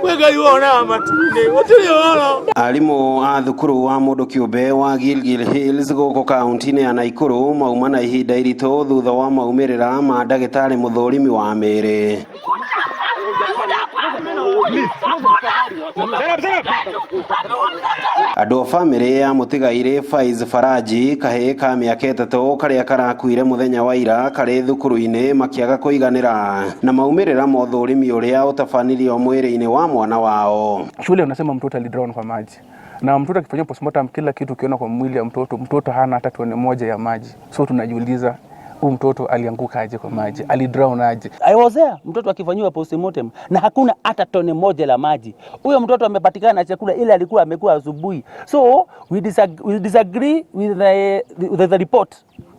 Kwĩ Ngai wonaga matu-inĩ, gũtirĩ ũhoro. Arimũ a thukuru wa mũndũ kĩũmbe wa Gilgil Hills gũkũ kaunti-inĩ ya Nakuru mauma na ihinda iritũ thutha wa maumĩrĩra ma ndagĩtarĩ mũthũrimi wa mĩĩrĩ. Andũ a bamĩrĩ ya mũtigairĩ Faiz Faraji, kahĩĩ ka mĩaka 3 karĩa karakuire mũthenya wa ira karĩ thukuru-inĩ, makĩaga kũiganĩra na maumĩrĩra ma ũthũrimi ũrĩa ũtabanirio mwĩrĩ-inĩ wa mwana wao. Shule wanasema mtoto alidrown kwa maji, na mtoto akifanywa postmortem, kila kitu ukiona kwa mwili ya mtoto, mtoto hana hata tone moja ya maji. So tunajiuliza, huyu mtoto alianguka aje kwa maji? Alidrown aje? I was there, mtoto akifanyiwa postmortem na hakuna hata tone moja la maji. Huyo mtoto amepatikana na chakula ile alikuwa amekuwa asubuhi. So we disagree with the report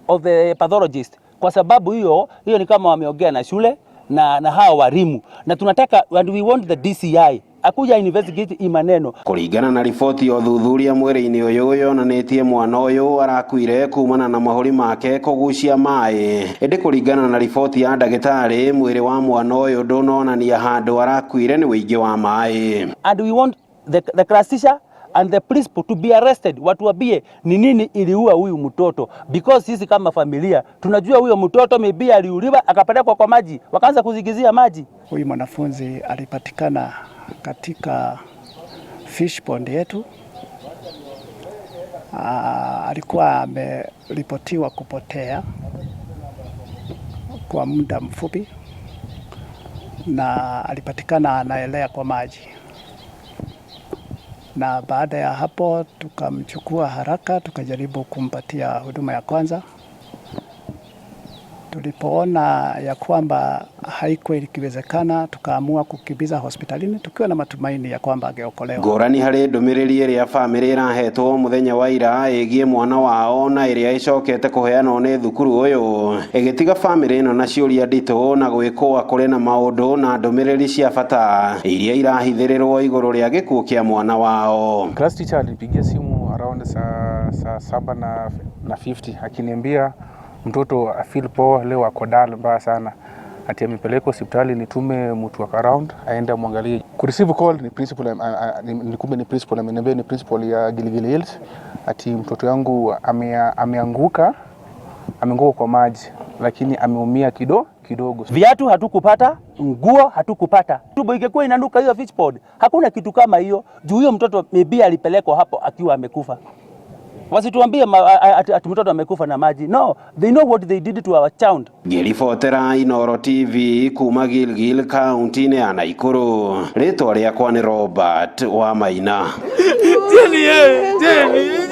of the pathologist, kwa sababu hiyo hiyo ni kama wameongea na shule na hawa walimu, na tunataka, and we want the DCI akuja investigate hii maneno. Kũringana na riboti ya ũthuthuria mwĩrĩ-inĩ ũyũ, yonanĩtie mwana ũyũ arakuire kumana na mahũri make kũgucia maĩ, ĩndĩ kũringana na riboti ya ndagĩtarĩ, mwĩrĩ wa mwana ũyũ ndũnonania handũ arakuire nĩ ũingĩ wa maĩ. And we want the class teacher and the principal to be arrested, watuambie ni nini iliua huyu mtoto, because sisi kama familia tunajua huyo mtoto maybe aliuliwa akapelekwa kwa maji, wakaanza kuzigizia maji. Huyu mwanafunzi alipatikana katika fish pond yetu. Alikuwa ameripotiwa kupotea kwa muda mfupi na alipatikana anaelea kwa maji, na baada ya hapo tukamchukua haraka, tukajaribu kumpatia huduma ya kwanza. Tulipoona ya kwamba haikuwa ikiwezekana, tukaamua kukimbiza hospitalini tukiwa na matumaini ya kwamba angeokolewa. Ngũrani harĩ ndũmĩrĩri ĩrĩa bamĩrĩ ĩrahetwo mũthenya wa ira ĩgiĩ mwana wao na ĩrĩa ĩcokete kũheanwo nĩ thukuru ũyũ, ĩgĩtiga bamĩrĩ ĩno na ciũria nditũ na gwĩkũa kũrĩ na maũndũ na ndũmĩrĩri cia bata iria irahithĩrĩrwo igũrũ rĩa gĩkuũ kĩa mwana wao. Class teacher alinipigia simu around saa 7 na 50 akiniambia mtoto afeel poa leo, ako dull mbaya sana, ati amepelekwa hospitali, nitume mtu wa around aende amwangalie. Kureceive call ni principal, ni kumbe ni principal ameniambia, ni principal ya Gilgil Hills, ati mtoto yangu ameanguka kwa maji lakini ameumia kidogo. Viatu hatukupata, nguo hatukupata. Tumbo ingekuwa inanuka hiyo fish pond, hakuna kitu kama hiyo. Juu huyo mtoto maybe alipelekwa hapo akiwa amekufa. Wasituambie ati mtoto amekufa na maji. No, they know what they did to our child. Ngĩribotera Inooro TV kuma Gilgil, kaunti-inĩ ya Nakuru, rĩtwa rĩakwa nĩ Robert Wamaina. Jeni, Jeni.